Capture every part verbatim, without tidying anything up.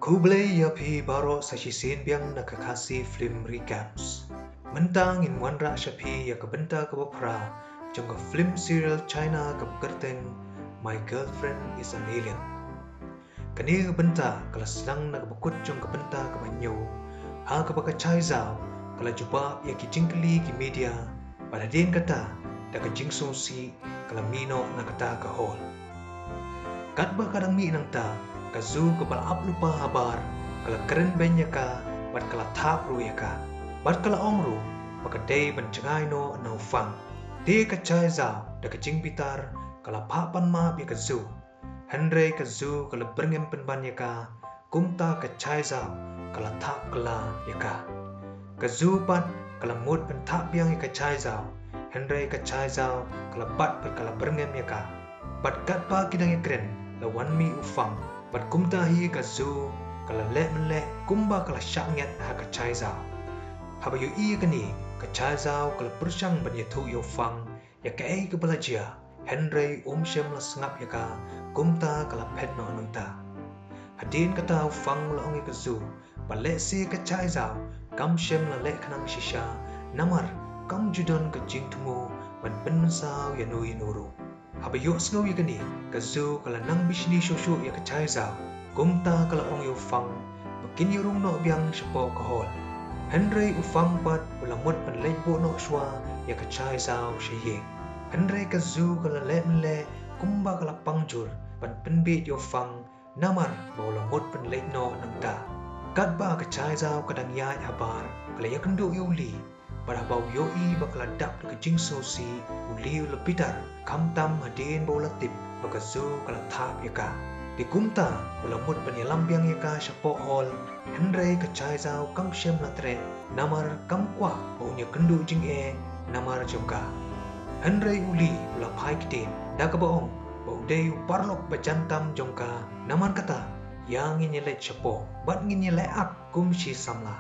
Khublei ïa phi baroh sa shisien biang na ka Khasi Film Recaps. Mynta ngin wanrah sha phi ïa ka bynta kaba phra jong ka film serial China kaba kyrteng My Girlfriend is an Alien. Kane ka bynta ka la sdang na kaba kut jong ka bynta kaba hynñiew, ha kaba ka Chai Zhao ka la jubab ïa ki jingkylli ki media, bad hadien kata da ka jingsngewsih ka la mih noh na kata ka hall. Katba ka dang mih nangta, ka Zu kaba la ap lypa habar ka la kren beiñ ïa ka, bad ka la thap ruh ïa ka, bad ka la ong ruh ba ka dei ban jngai noh na u Fang. Te ka Chai Zhao da ka jingbitar ka la phah pan map ïa ka Zu. Hynrei ka Zu ka la byrngem pynban ïa ka, kumta ka Chai Zhao ka la thap kylla ïa ka. Ka Zu pat ka la mut ban thap biang ïa ka Chai Zhao, hynrei ka Chai Zhao ka la bat bad ka la byrngem ïa ka. Bad katba ki dang ïakren la wan mih u Fang, bad kumta hi ka Zu ka la leh mynleh kumba ka la shah nget ha ka Chai Zhao. Haba ïohi ïa kane, ka Chai Zhao ka la pyrshang ban ïathuh ïa u Fang ïa kaei kaba la jia, hynrei um shym la sngap ïa ka, kumta ka la phet noh nangta. Hadien kata u Fang u la ong ïa ka Zu ba lehse ka Chai Zhao kam shym la leh khnang shisha, namar kam ju don ka jingthmu ban pynmynsaw ïano ïano ruh. Haba ïohsngew ïa kane, ka Zu ka la nang bishni shuh shuh ïa ka Chai Zhao, kumta ka la ong ïa u Fang ba kin ïarung noh biang shapoh ka hall. Hynrei u Fang pat u la mut ban leit buh noh shuwa ïa ka Chai Zhao sha ïing. Hynrei ka Zu ka la leh mynleh kumba ka la pang jur ban pynbieit ïa u Fang, namar ba u la mut ban leit noh nangta. Katba ka Chai Zhao ka dang ïaid habar, ka la ïakynduh ïa u Li, bad haba u ïohi ba ka la dap da ka jingsngewsih, u Li u la bitar, khamtam hadien ba u la tip ba ka Zu ka la thap ïa ka. Te kumta u la mut ban ïalam biang ïa ka shapoh hall, hynrei ka Chai Zhao kam shym la treh, namar kam kwah ba un ïakynduh jingeh namar jong ka. Hynrei u Li u la phai ktien da kaba ong ba u dei u paralok ba jan tam jong ka, namar kata ïa ngin ïaleit shapoh bad ngin ïaleh ak kum shi samla.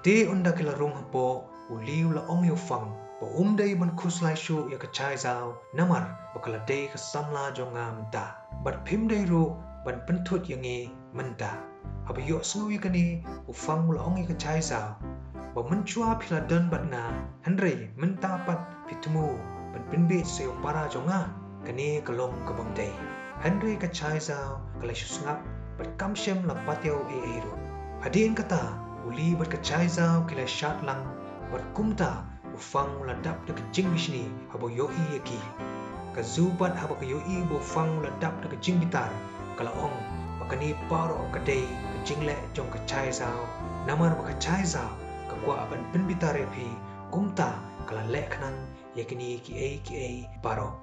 Te ynda ki la rung hapoh, u Li u la ong ïa u Fang ba um dei ban khuslai shuh ïa ka Chai Zhao, namar ba ka la dei ka samla jong nga mynta, bad phim dei ruh ban pynthut ïa ngi mynta. Haba ïohsngew ïa kane, u Fang u la ong ïa ka Chai Zhao ba mynshuwa phi la don bad nga, hynrei mynta pat phi thmu ban pynbieit sa ïa u para jong nga. Kane ka long ka bym dei. Hynrei ka Chai Zhao ka la shu sngap bad kam shym la patiaw ei ei ruh. Hadien kata, u Li bad ka Chai Zhao ki la shad lang, bad kumta u Fang u la dap da ka jingbishni haba u ïohi ïa ki. Ka Zu pat haba ka ïohi ba u Fang u la dap da ka jingbitar, ka la ong ba kane baroh ka dei ka jingleh jong ka Chai Zhao, namar ba ka Chai Zhao ka kwah ban pynbitar ïa phi, kumta ka la leh khnang ïa kine kiei kiei baroh.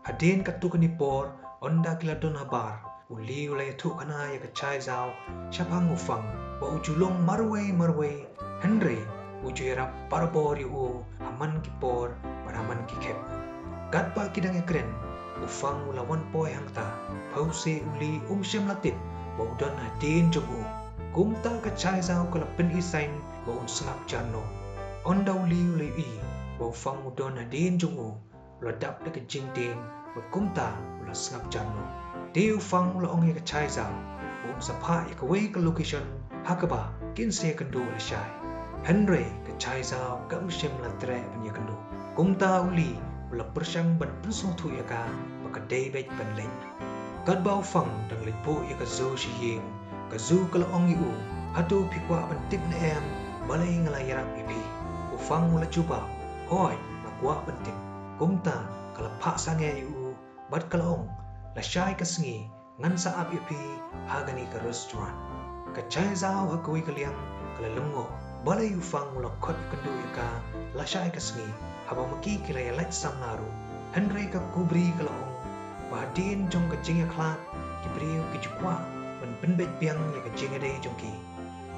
Hadien katto katne por, ynda ki la don habar, u Li u la ïathuhkhana ïa ka Chai Zhao shaphang u Fang ba u ju long marwei marwei, hynrei u ju ïarap barabor ïa u ha man ki por bad ha man ki khep. Katba ki dang ïakren, u Fang u la wan poi hangta. Phewse u Li um shym la tip ba u don hadien jong u. Kumta ka Chai Zhao ka la pyni sign ba un sngap jar noh. Ynda u Li u la ïohi ba u Fang u don hadien jong u, u la dap da ka jingtieng, bad kumta u la sngap jar noh. Te u Fang u la ong ïa ka Chai Zhao ba un sa phah ïa kawei ka location ha kaba kin sa ïakynduh lashai. Hynrei ka Chai Zhao kam shym la treh ban ïakynduh. Kumta u Li u la pyrshang ban pynsngewthuh ïa ka ba ka dei beit ban leit. Katba u Fang dang leit buh ïa ka Zu sha ïing, ka Zu ka la ong ïa u, hato phi kwah ban tip ne em balei nga la ïarap ïa phi? U Fang u la jubab, hooid, nga kwah ban tip. Kumta ka la phah sangeh ïa u bad ka la ong, lashai ka sngi ngan sa ap ïa phi ha kane ka restaurant. Ka Chai Zhao ha kawei ka liang ka la lyngngoh balei u Fang u la khot ïakynduh ïa ka lashai ka sngi, haba ma ki ki la ïalait samla ruh. Hynrei ka Kubri ka la ong ba hadien jong ka jingïakhlad, ki briew ki ju kwah ban pynbeit biang ïa ka jingïadei jong ki.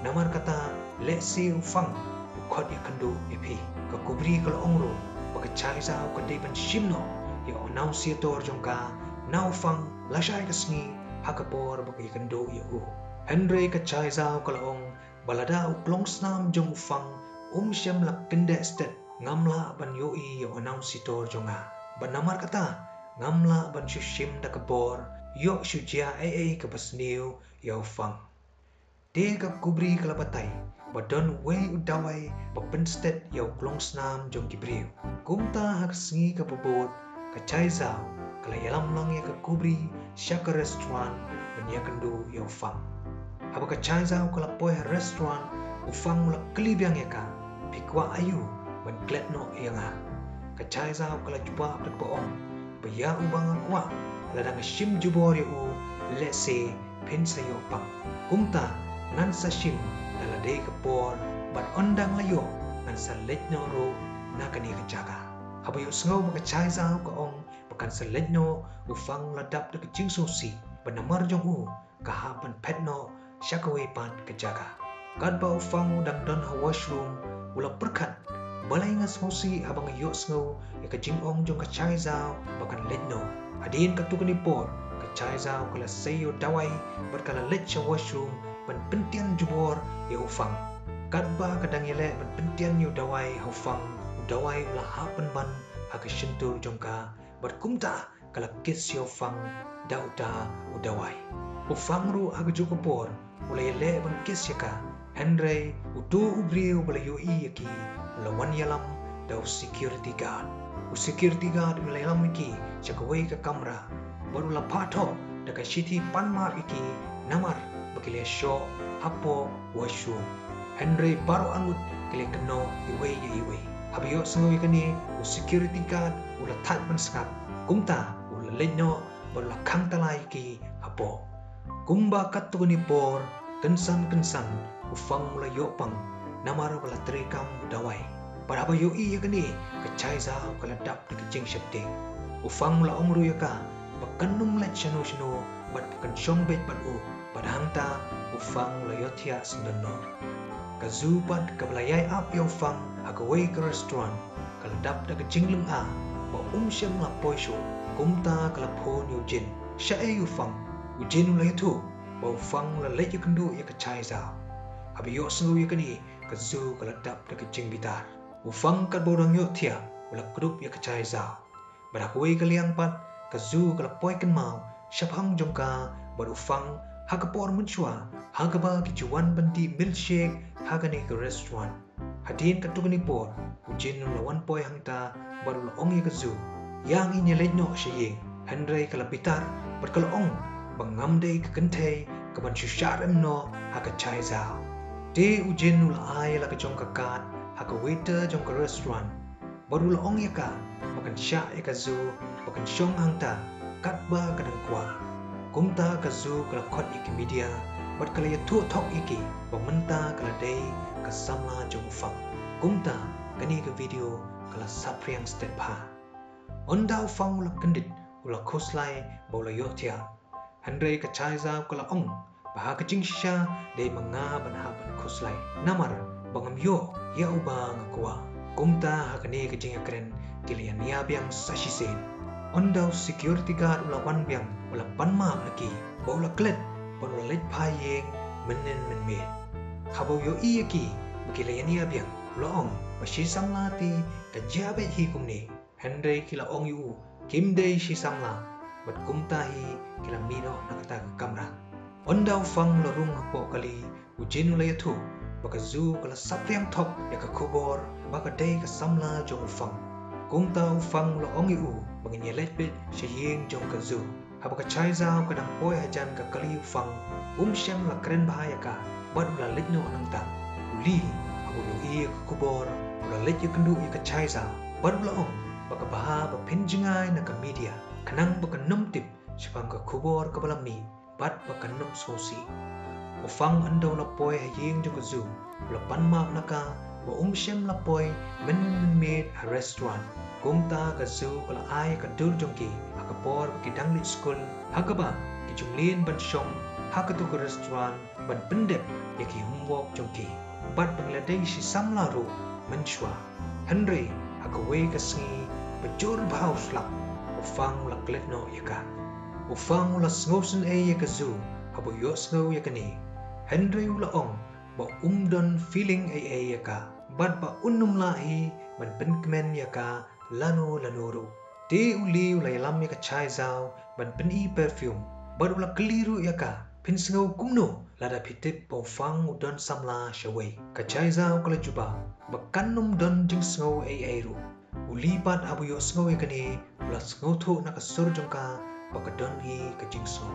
Namar kata, lehse u Fang u khot ïakynduh ïa phi. Ka Kubri ka la ong ruh ba ka Chai Zhao ka dei ban shim noh ïa u annunciator jong ka na u Fang lashai ka sngi ha ka por ba ka ïakynduh ïa u. Hynrei ka Chai Zhao ka la ong ba lada u klongsnam jong u Fang um shym la kyndeh stet, ngam lah ban ïohi ïa u annunciator jong nga. Bad namar kata, ngam lah ban shu shim da ka bor ïoh shu jia ei ei kaba sniew ïa u Fang. Te ka kubri ka la batai ba don uwei u dawai ba pynstet ïa u klongsnam jong ki briew. Kumta ha ka sngi kaba bud ka Chai Zhao ka la ïalam lang ïa ka kubri sha ka restaurant ban ïakynduh ïa u Fang. Haba ka Chai Zhao ka la poi ha restaurant, u Fang u la kylli biang ïa ka, "Phi kwah aïu ban klet noh ïa nga?" Ka Chai Zhao ka la jubab bad ka ong ba ïa uba nga kwah, lada nga shim jubor ïa u, lehse phin sa ïoh pang. Kumta ngan sa shim da la dei ka por, bad ynda nga la ïoh ngan sa leit noh ruh na kane ka jaka. Haba ïohsngew ba ka Chai Zhao ka ong ba kan sa leit noh, u Fang u la dap da ka jingsngewsih ba namar jong u ka hap ban phet noh sha kawei pat ka jaka. Katba u Fang u dang don ha washroom, u la pyrkhat, "Balei nga sngewsih haba nga ïohsngew ïa ka jingong jong ka Chai Zhao ba kan leit noh?" Hadien katto katne por ka Chai Zhao ka la sei ïa u dawai bad ka la leit sha washroom ban pyntian jubor ïa u Fang. Katba ka dang ïaleh ban pyntian ïa u dawai ha u Fang, u dawai u la hap pynban ha ka shyntur jong ka, bad kumta ka la kiss ïa u Fang da uta u dawai. U Fang ruh ha kajuh ka por u la ïaleh ban kiss ïa ka, hynrei uto u briew ba la ïohi ïa ki u la wan ïalam da u security guard. U security guard u la ïalam ïa ki sha kawei ka kamra bad u la phah thoh da ka shithi pan map ïa ki namar ba ki la shoh hapoh washroom. Hynrei baroh arngut ki la kynnoh iwei ïa iwei. Haba ïohsngew ïa kane, u security guard u la thait ban sngap. Kumta u la leit noh bad u la khang tyllai ïa ki hapoh. Kumba katto katne por, kynsan kynsan u Fang u la ïoh pang namar ba la treikam u dawai. Bad haba ïohi ïa kane, ka Chai Zhao ka la dap da ka jingsheptieng. U Fang u la ong ruh ïa ka ba kan ym leit shano shano bad ba kan shong beit bad u. Bad hangta u Fang u la ïohthiah syndon noh. Ka Zu pat kaba la ïai ap ïa u Fang ha kawei ka restaurant ka la dap da ka jinglynga ba um shym la poi shuh. Kumta ka la phone ïa u Jin. Shaei u Fang? U Jin u la ïathuh ba u Fang u la leit ïakynduh ïa ka Chai Zhao. Haba ïohsngew ïa kane, ka Zu ka la dap da ka jingbitar. U Fang katba u dang ïohthiah u la kdup ïa ka Chai Zhao. Bad ha kawei ka liang pat, ka Zu ka la poi kynmaw shaphang jong ka bad u Fang ha ka por mynshuwa ha kaba ki ju wan ban dih milkshake ha kane ka restaurant. Hadien katto katne por u Jin u la wan poi hangta bad u la ong ïa ka Zu, ïa ngin ïaleit noh sha ïing. Hynrei ka la bitar bad ka la ong ba ngam dei ka kynthei kaban shu shah rem noh ha ka Chai Zhao. Te u Jin u la ai la ka jong ka card ha ka waiter jong ka restaurant bad u la ong ïa ka ba kan shah ïa ka Zu ba kan shong hangta katba ka dang kwah. Kumta ka Zu ka la khot ïa ki media bad ka la ïathuh thok ïa ki ba mynta ka la dei ka samla jong u Fang. Kumta kane ka video ka la saphriang stet bha. Ynda u Fang u la kyndit u la khuslai ba u la ïohthiah. Hynrei ka Chai Zhao ka la ong ba ha ka jingshisha dei ma nga ban hap ban khuslai namar ba ngam ïoh ïa uba nga kwah. Kumta ha kane ka jingïakren ki la ïania biang sa shisien. Ynda u security guard u la wan biang u la pan map na ki ba u la klet bad u la leit phai ïing mynnin mynmiet. Haba u ïohi ïa ki ba ki la ïania biang u la ong ba shi samla te ka jia beit hi kumne. Hynrei ki la ong ïa u kim dei shi samla bad kumta hi ki la mih noh na kata ka kamra. Ynda u Fang u la rung hapoh kali, u Jin u la ïathuh ba ka Zu ka la saphriang thok ïa ka khubor ba ka dei ka samla jong u Fang. Kumta u Fang u la ong ïa u ba ngin ïaleit beit sha ïing jong ka Zu. Haba ka Chai Zhao ka dang poi hajan ka kali u Fang, um shym la kren bha ïa ka bad u la leit noh nangta. U Li haba u ïohi ïa ka khubor u la leit ïakynduh ïa ka Chai Zhao bad u la ong ba ka bha ba phin jngai na ka media khnang ba kan nym tip shaphang ka khubor kaba la mih bad ba kan nym sngewsih. U Fang ynda u la poi ha ïing jong ka Zu u la pan map na ka ba um shym la poi mynnin mynmiet ha restaurant. Kumta ka Zu ka la ai ka dur jong ki ha ka por ba ki dang leit skul ha kaba ki ju mlien ban shong ha kato ka restaurant ban pyndep ïa ki homework jong ki bad ba ngi la dei shi samla ruh mynshuwa. Hynrei ha kawei ka sngi ba jur bha u slap u Fang u la klet noh ïa ka. U Fang u la sngewsynei ïa ka Zu haba u ïohsngew ïa kane. Hynrei u la ong ba um don feeling ei ei ïa ka bad ba un nym lah hi ban pynkmen ïa ka lano lano ruh. Te u Li u la ïalam ïa ka Chai Zhao ban pyni perfume bad u la kylli ruh ïa ka, phin sngew kumno Lada phi tip ba u Fang u don samla shawei. Ka Chai Zau ka la jubab ba kan nym don jingsngew ei ei ruh. U Li pat haba u ïohsngew ïa kane u la sngewthuh na ka sur jong ka ba ka don hi ka jingsngew.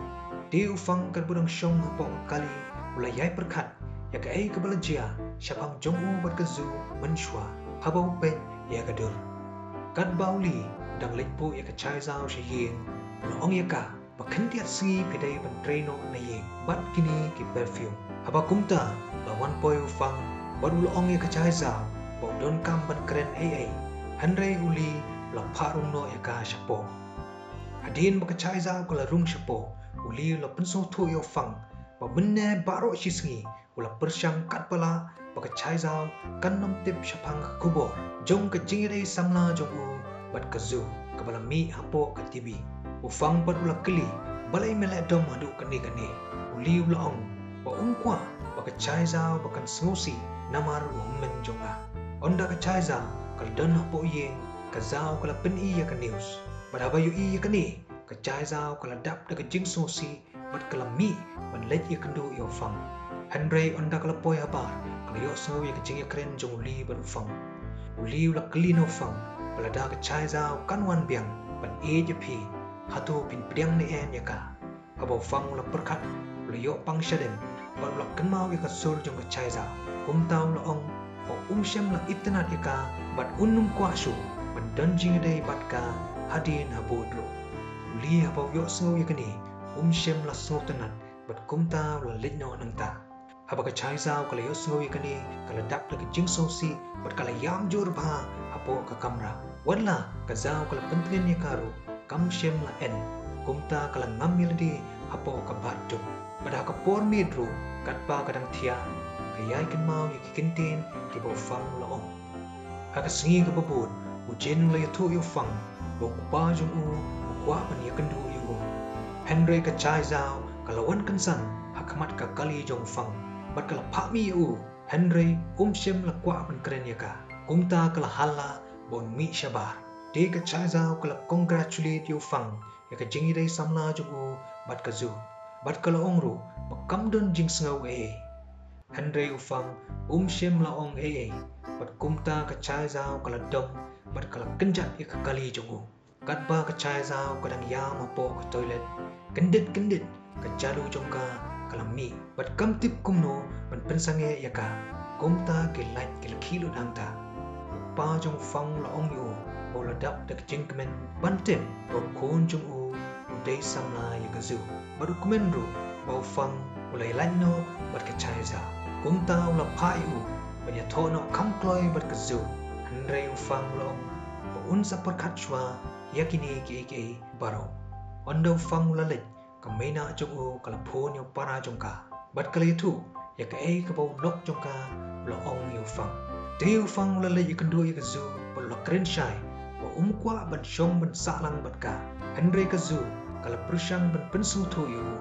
Te u Fang katba u dang shong hapoh ka kali u la ïai pyrkhat ïa kaei kaba la jia shaphang jong u bad ka Zu mynshuwa haba u peit ïa ka dur. Katba u Li u dang leit buh ïa ka Chai Zau sha ïing u la ong ïa ka ba khyndiat sngi phi dei ban trei noh na ïing bad kine ki perfume. Haba kumta la wan poi u Fang bad u la ong ïa ka Chai Zau ba u donkam ban kren ei ei. Hynrei u Li u la phah rung noh ïa ka shapoh. Hadien ba ka Chai Zau ka la rung shapoh, u Li u la pynsngewthuh ïa u Fang ba mynne baroh shi sngi u la pyrshang katba lah ba ka Chai Zau kan nym tip shaphang ka khubor jong ka jingïadei samla jong u bad ka Zu kaba la mih hapoh ka T V. U Fang pat u la kylli balei me la dom haduh kane kane. U Li u la ong ba um kwah ba ka Chai Zau ba kan sngewsih namar u hynmen jong nga. Ynda ka Chai Zau ka la don hapoh ïing, ka Zau ka la pyni ïa ka news. Bad haba ïohi ïa kane, ka Chai Zau ka la dap da ka jingsngewsih bad ka la mih ban leit ïakynduh ïa u Fang. Hynrei ynda ka la poi habar ka la ïohsngew ïa ka jingïakren jong u Li bad u Fang. U Li u la kylli na u Fang ba lada ka Chai Zau kan wan biang ban ïeit ïa phi, hato phin pdiang ne em ïa ka? Haba u Fang u la pyrkhat u la ïoh pang shadem bad u la kynmaw ïa ka sur jong ka Chai Zau. Kumta u la ong ba um shym la itynnad ïa ka bad un nym kwah shuh ban don jingïadei bad ka hadien habud ruh. U Li haba u ïohsngew ïa kane um shym la sngewtynnad bad kumta u la leit noh nangta. Haba ka Chai Zau ka la ïohsngew ïa kane ka la dap da ka jingsngewsih bad ka la ïam jur bha hapoh ka kamra. Wat la ka Zau ka la pyntngen ïa ka ruh kam shym la en. Kumta ka la ngam ïa lade hapoh ka bathtub. Bad ha ka por miet ruh katba ka dang thiah ka ïai kynmaw ïa ki kyntien kiba u Fang u la ong. Ha ka sngi kaba bud u Jin u la ïathuh ïa u Fang ba u kpa jong u u kwah ban ïakynduh ïa u. Hynrei ka Chai Zau ka la wan kynsan ha khmat ka kali jong u Fang bad ka la phah mih ïa u. Hynrei um shym la kwah ban kren ïa ka. Kumta ka la halla ba un mih shabar. Te ka Chai Zau ka la congratulate ïa u Fang ïa ka jingïadei samla jong u bad ka Zu. Bad ka la ong ruh ba kam don jingsngew ei ei. Hynrei u Fang um shym la ong ei ei bad kumta ka Chai Zau ka la dom bad ka la kynjat ïa ka kali jong u. Katba ka Chai Zau ka dang ïam hapoh ka toilet, kyndit kyndit ka jadu jong ka ka la mih bad kam tip kumno ban pynsangeh ïa ka. Kumta ki light ki la khih lut hangta. U kpa jong u Fang u la ong ïa u ba u la dap da ka jingkmen ban tip ba u khun jong u u dei samla ïa ka Zu. Bad u kmen ruh ba u Fang u la ïalait noh bad ka Chai Zau. Kumta u la phah ïa u ban ïathoh noh kham kloi bad ka Zu. Hynrei u Fang u la ong ba un sa pyrkhat shuwa ïa kine kiei kiei baroh. Ynda u Fang u la leit, ka meinah jong u ka la phone ïa u para jong ka bad ka la ïathuh ïa kaei kaba u lok jong ka u la ong ïa u Fang. Te u Fang u la leit ïakynduh ïa ka Zu bad u la kren shai ba um kwah ban shong ban sah lang bad ka. Hynrei ka Zu ka la pyrshang ban pynsngewthuh ïa u.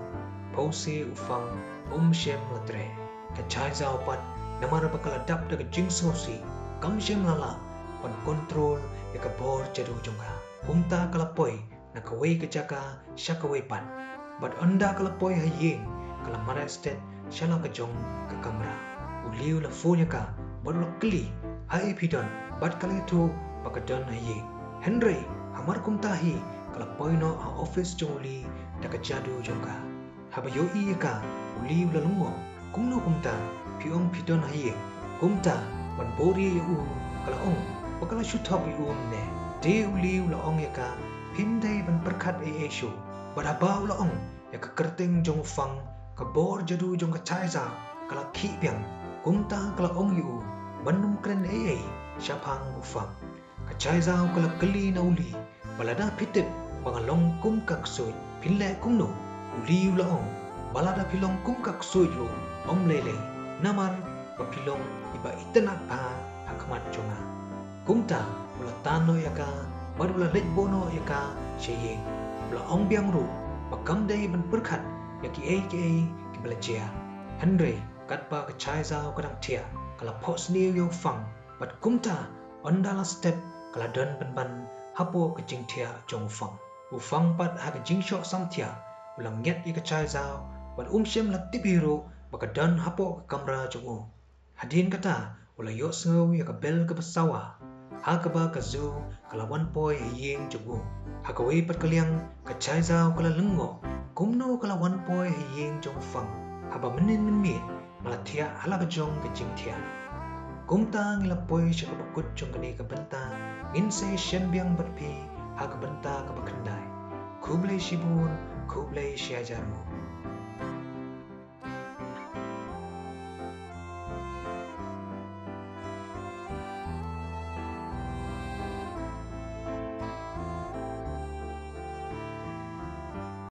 Phewse u Fang um shym la treh. Ka Chai Zau pat namar ba ka la dap da ka jingsngewsih kam shym la lah ban kontrol ïa ka bor jadu jong ka. Kumta ka la poi na kawei ka jaka sha kawei pat. Bad ynda ka la poi ha ïing ka la mareh stet sha la ka jong ka kamra. U Li u la phone ïa ka bad u la kylli haei phi don bad ka la ïathuh ba ka don ha ïing. Hynrei hamar kumta hi ka la poi noh ha office jong u Li da ka jadu jong ka. Haba ïohi ïa ka u Li u la lyngngoh. Kumno kumta phi ong phi don ha ïing? Kumta ban bor ïa u ka la ong ba ka la shu thok ïa u mynne. Te u Li u la ong ïa ka phim dei ban pyrkhat ei ei shuh. Bad haba u la ong ïa ka kyrteng jong u Fang ka bor jadu jong ka Chai Zau ka la khih biang. Kumta ka la ong ïa u ban nym kren ei ei shaphang u Fang. Ka Chai Zau ka la kylli na u Li ba lada phi tip ba nga long kum ka ksuid phin leh kumno? U Li u la ong ba lada phi long kum ka ksuid ruh ym lei lei namar ba phi long iba itynnad bha ha khmat jong nga. Kumta u la tan noh ïa ka bad u la leit buh noh ïa ka sha ïing. U la ong biang ruh ba kam dei ban pyrkhat ïa kiei kiei kiba la jia. Hynrei katba ka Chai Zau ka dang thiah ka la phohsniew ïa u Fang bad kumta ynda la step ka la don pynban hapoh ka jingthiah jong u Fang. U Fang pat ha ka jingshoh samthiah u la ngiat ïa ka Chai Zau bad um shym la tip hi ruh ba ka don hapoh ka kamra jong u. Hadien kata, u la ïohsngew ïa ka bell kaba sawa, ha kaba ka Zu ka la wan poi ha ïing jong u. Ha kawei pat ka liang, ka Chaizaw ka la lyngngoh kumno ka la wan poi ha ïing jong u Fang, haba mynnin mynmiet nga la thiah ha la ka jong ka jingthiah. Kumta ngi la poi sha kaba kut jong kane ka bynta, ngin sa ïashem biang bad phi ha ka bynta kaba khyndai. Khublei shibun, khublei shihajar nguh.